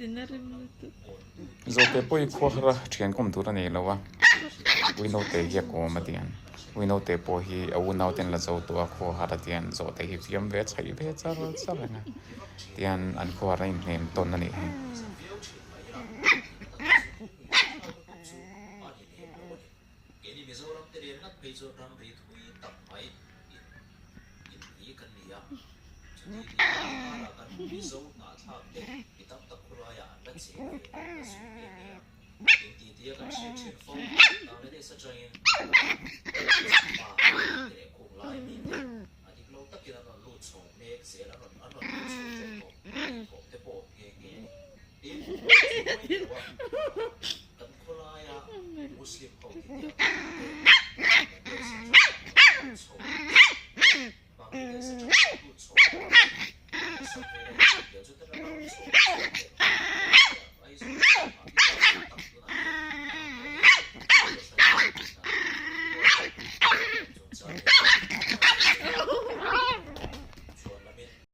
Zawhte pawh hi khua har a thian kawm tur a nei lo a, ui naute hi a kawm a tiang, ui naute pawh hi a unau ten la zo tawh a khua har a tiang zawhte hi fiam ve a chhaih ve char char reng a tiang an khua har a inhnem tawn a nih hi.